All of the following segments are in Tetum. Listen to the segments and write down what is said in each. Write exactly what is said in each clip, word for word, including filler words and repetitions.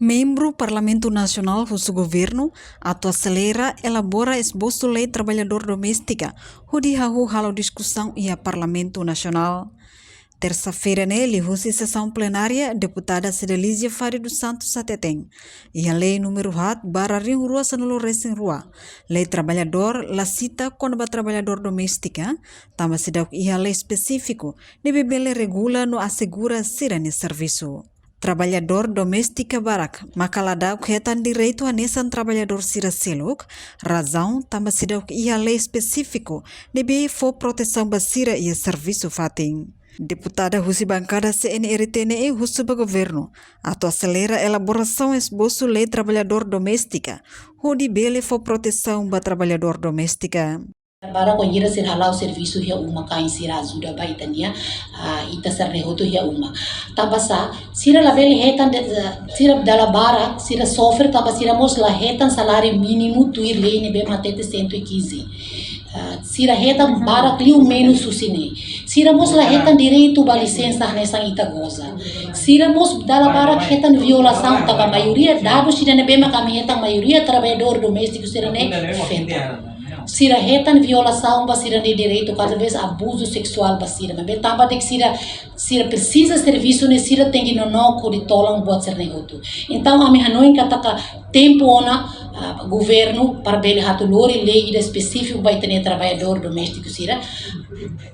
Membru Parlamentu Nasionál husu governu atu aselera elabora esbosu lei traballadór doméstika, hodi hahú halo diskusaun iha Parlamentu Nasionál. Tersa-feira ne'e liuhusi sesaun plenária, deputada Cidelizia Fari dos Santos hateten, iha lei númeru haat barra rihun rua sanulu resin rua, lei traballadór la sita kona-ba traballadór doméstika, tanba seidauk iha lei espesífiku ne'ebé bele regula no asegura sira-nia servisu. Traballadór doméstika barak maka ladauk hetan direitu hanesan traballadór sira seluk, razaun tanba seidauk iha lei espesífiku ne'ebé fó protesaun ba sira iha servisu fatin. Deputada husi bankada C N R T ne'e husu ba governu atu aselera elaborasaun esbosu lei traballadór doméstika, hodi bele fó protesaun ba traballadór doméstika. Barak wainhira sira hala'o servisu iha uma, kain sira ajuda ba ita-nia, ah, ita sira-ne'e hotu iha uma. Tanba sá, sira labele hetan de, sira dala barak, sira sofre tanba sira mós la hetan saláriu mínimu tuir lei ne'ebé mak hatete cento e quinze. Ah, sira hetan barak liu menus husi ne'e. Sira mós la hetan direitu ba lisensa hanesan ita goza. Sira mós dala barak hetan violasaun, tanba maioria dadus sira ne'ebé mak ami hetan, maioria traballadór doméstiku sira-ne'e feto. Sira hetan violasaun ba sira-nia direitu, kada vez abuzu seksuál ba sira. Maibé tanba de'it sira, sira presiza servisu ne'e, sira tenke nonook hodi tolan buat sira-ne'e hotu. Entaun, ami hanoin katak tempu ona, ah, governu para bele atu lori lei ida espesífiku ba ita-nia traballadór doméstiku sira,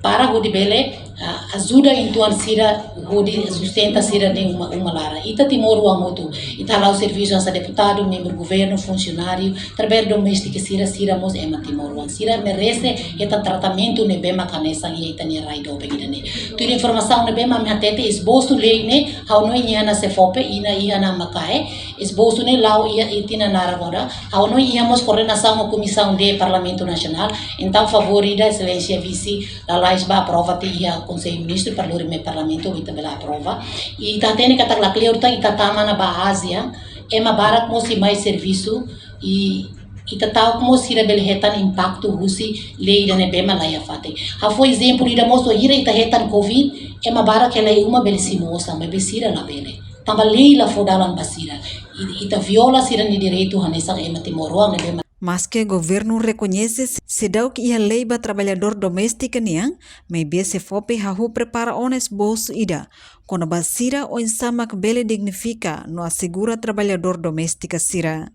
para hodi bele, ah, ajuda entuan sira hodi sustenta sira-nia uma, uma laran. Ita timoroan hotu, ita hala'o servisu hanesan deputadu, membru governu, funsionáriu, traballadór doméstika sira, sira mós ema timoroan. Sira merese hetan tratamentu ne'ebé mak hanesan iha ita-nia rai doben ida-ne'e. Tuir informasaun ne'ebé mak ami hatete, esbosu lei ne'e, ha'u hanoin iha ona SEFOPE, iha ona, iha ona MACAE, esbosu ne'e la'o iha ita-nia naran ona. Ha'u hanoin iha mós koordenasaun ho Komisaun D Parlamentu Nasionál. Entaun, favór ida, Exelénsia Vise, lalais bá aprova tiha iha Konsellu Ministru para lori mai Parlamentu, ita bele aprova. I ita hatene katak lakleur tan ita tama ona ba Ázia, ema barak mós sei mai servisu, i ita ta'uk mós sira bele hetan impaktu husi lei ida ne'ebé mak la iha fatin. Ha'u fó ezemplu ida mós, wainhira ita hetan covid, ema barak hela iha uma bele simu osan, maibé sira labele. Tanba lei la fó dalan ba sira. I, ita viola sira-nia direitu hanesan ema timoroan ne'ebé mak. Maske governu rekoñese seidauk iha lei ba traballadór doméstika nian, maibé SEFOPE hahú prepara ona esbosu ida kona-ba sira oinsá mak bele dignifika no asegura traballadór doméstika sira.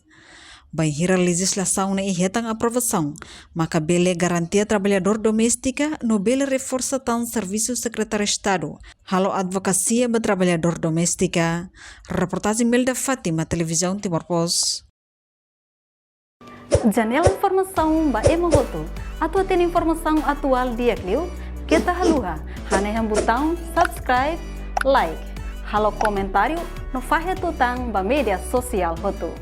Bainhira lejizlasaun ne'e hetan aprovasaun, maka bele garantia traballadór doméstika no bele reforsa tan servisu Sekretáriu Estadu halo advokasia ba traballadór doméstika. Reportajen Melda Fátima, Televizaun Timor Post. Janela informasaun ba ema hotu. Atu hatene informasaun atuál di'ak liu, keta haluha hanehan butaun subscribe, like, halo komentáriu no fahe tutan ba média sosiál hotu.